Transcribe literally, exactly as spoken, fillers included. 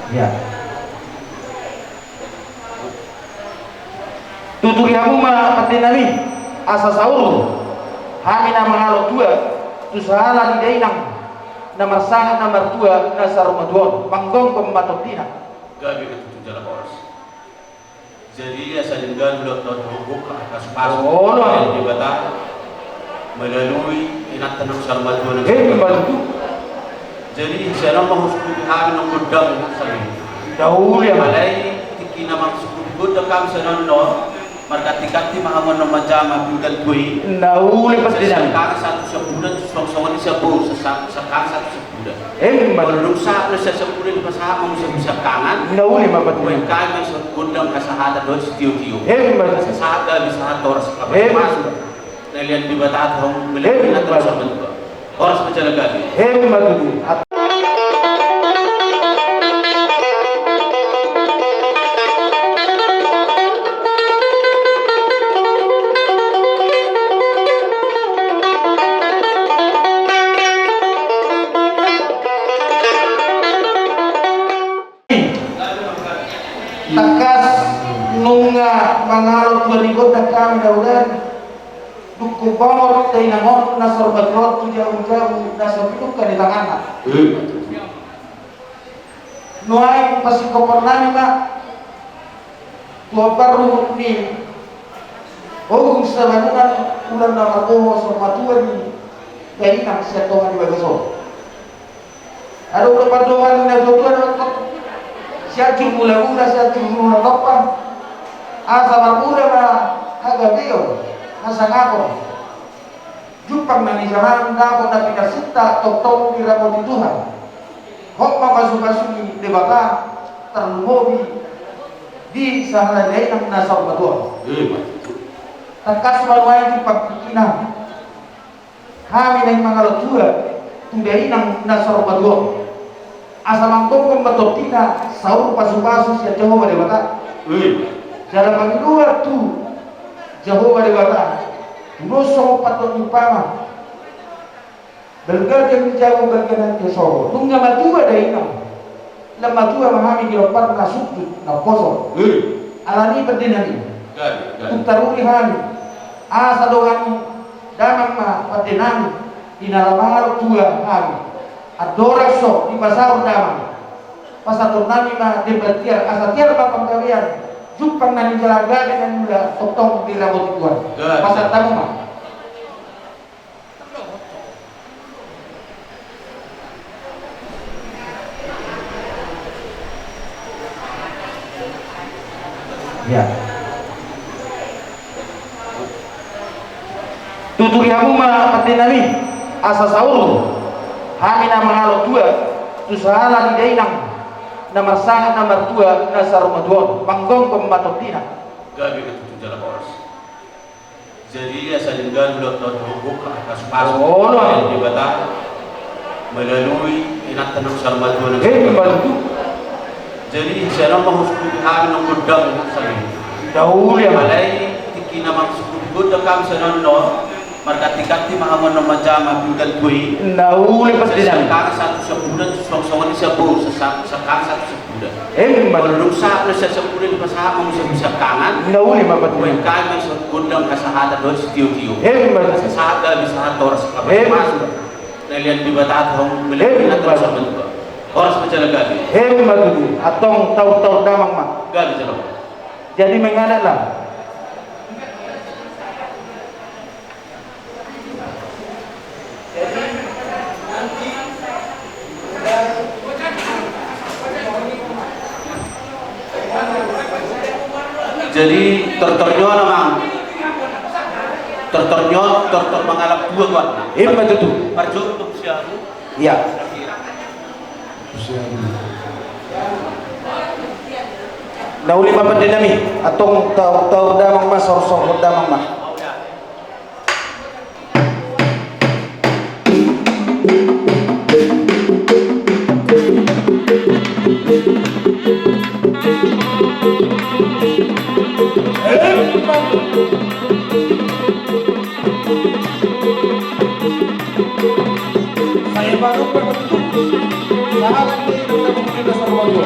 Ya. Tuturi hamu ma pande nami, asa saur hami na mangalo tua tu sahala ni dainang na marsangap na martua na saur matua on, manggomgom ma tondina. Gabe ma tutu jala horas. Jadi asa denggan dohot hata hasuhuton, hasuhuton, olo, olo, Debata melalui inanta na saur matua na. Eh, saur matua. Jadi sian on ma husuhuti hami nang gondang sahali. Daule ma. Alai tingki na mangsuhuti gondang hami sian on, marganti-ganti ma hamu annon manjama pinggan tua i. Daule pande nami. Siangkangan sahat tu siambulan, songon i sian boru, siangkangan sahat tu siambulan. Emma tutu. Molo dung sahat do sian siambulan, dipasahat ma muse tu siangkangan. Daule ma pande nami. Umbahen hami ma songon gondang hasahatan dohot sitiotio. Emma tutu. Asa sahat gabe, sahat horas, sahat pamasu. Emma tutu. Na lean Debata tu hamu. Emma tutu. Horas ma jala gabe. Emma tutu. Tangkas nunga mangalo tua ni gondang hami na uli, dung humbongor dainang on na saur matua on tu jabu-jabu na so pinungka ni tanganna. Nuaeng pasingkophon nami ma tu ombar ruhut ni Ogung Sabanungan, ulaon na marbohos saur matua ni dainang sian dongan di bagas on. Adong do pandohan ni na tua-tua dohot Sianjur Mula-mula, Sianjur Mula Tompa. Asa marmula ma hagabeon, hasangapon. Jumpang na nijamang, dapot na pinarsinta, tongtong diramoti Tuhan. Hot ma pasupasu ni Debata, tarlumobi di sahala ni dainang na saur matua on. Tangkas ma nuaeng jumpang tingkina hami naeng mangalo tua tu dainang na saur matua on. Asa manggomgom ma tondina, saur pasupasu sian Jahowa Debata. Jala mangidoan tu Jahowa Debata, tu dos songon pandok ni umpama. Balga na nijabu, balga na nisogo. Nunga matua dainang, lam matua ma hami di omparna sundut na poso. Alani pande nami. Tung taruli hami. Asa dongan damang ma pande nami, di na lam mangalo tua hami. Andorang so dipasahat damang, pasahaton nami ma demban tiar, asa tiar ma panggabean, jumpang na nijamang, gabe na niula, tongtong diramoti Tuhan. Pasahat hamu ma. Ya. Tuturi hamu ma pande nami, asa saur hami na mangalo tua tu sahala ni dainang na marsangap na martua na saur matua on, manggomgom ma tondina. Gabe ma tutu jala horas. Jadi asa denggan dohot hata hasuhuton, hata hasuhuton, olo, olo, Debata melalui inanta na saur matua na. Emma tutu. Jadi sian on ma husuhuti hami nang gondang sahali. Daule ma. Alai tingki na mangsuhuti gondang hami sian on, marganti-ganti ma hamu annon manjama pinggan tua i. Daule pande nami. Siangkangan sahat tu siambulan, songon i sian boru, siangkangan sahat tu siambulan. Emma tutu. Molo dung sahat do sian siambulan, dipasahat ma muse tu siangkangan. Daule ma pande nami. Umbahen hami ma songon gondang hasahatan dohot sitiotio. Emma tutu. Asa sahat gabe, sahat horas, sahat pamasu. Na lean Debata tu hamu. Emma tutu. Horas ma jala gabe. Emma tutu. Antong taur-taur damang ma. Gabe jala horas. Jadi mengadatlah. Jadi tortor ni on amang. Tortor ni on, tortor mangalap tua goarna. Emma tutu. Parjolo tong siaru. Iya. Daule ma pande nami, antong taur-taur damang ma, saur-saur damang ma. Sahalak ni Bunda Bukti Dasar Mojo.